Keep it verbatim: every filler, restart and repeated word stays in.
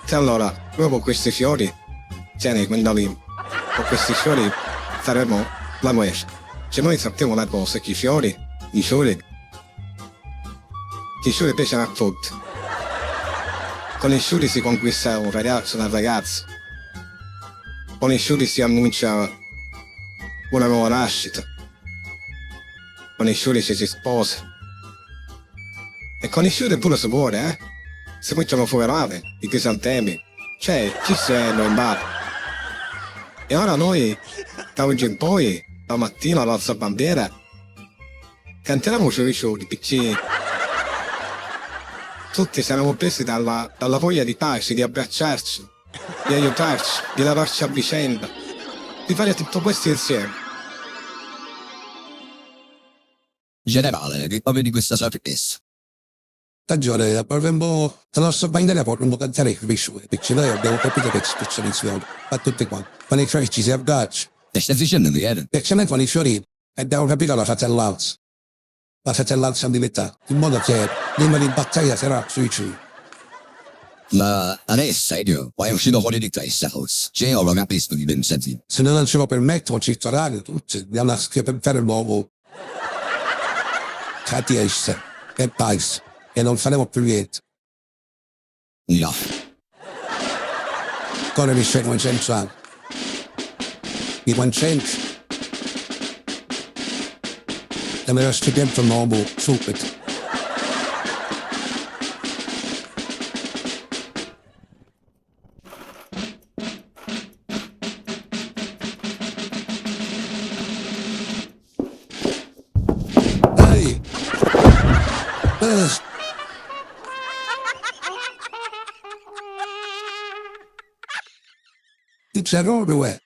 E allora, noi cu questi fiori, tieni, quind'avim, cu questi fiori faremo la guerra. Cioè, noi sappiamo una cosa, che i fiori, i fiori, i fiori piacciono a tutti. Con i fiori si conquista un ragazzo, una ragazza. Con i fiori si annuncia una nuova nascita. Con i fiori ci si sposa. E con i fiori pure si muore, eh? Si mettono funerali, i crisantemi. Cioè, chi se ne va? E ora noi, da oggi in poi, la mattina, l'alza bandiera, cantiamo i fiori, perché tutti saremo presi dalla, dalla voglia di pace, di abbracciarci, di aiutarci, di lavarci a vicenda, di fare tutto questo insieme. Generale, che poi di questa sorpresa. Stagione, vorremmo la nostra bandiera, vorremmo cantare il Friuli, perché noi abbiamo capito che c'è specializzazione, ma tutti quanti, con i fiori ci si abbraccia. Che stai dicendo, Michele? Perché noi con i fiori abbiamo capito la fratellanza, la fratellanza militare, in modo che prima di battaglia sarà sui fiori. Ma adesso io, ma è uscito fuori di testa, forse. Cioè, io lo capisco di pensare. Se noi non ce lo permettiamo, ci troveranno tutti, andiamo a schiaffeggiare l'uomo. Catiesta e pais e non faremo più niente. No. Ancora mi stai concentrando. Mi concentro. E me lo scriviamo un uomo subito. Dai! Eh. Ti c'è proprio, uè.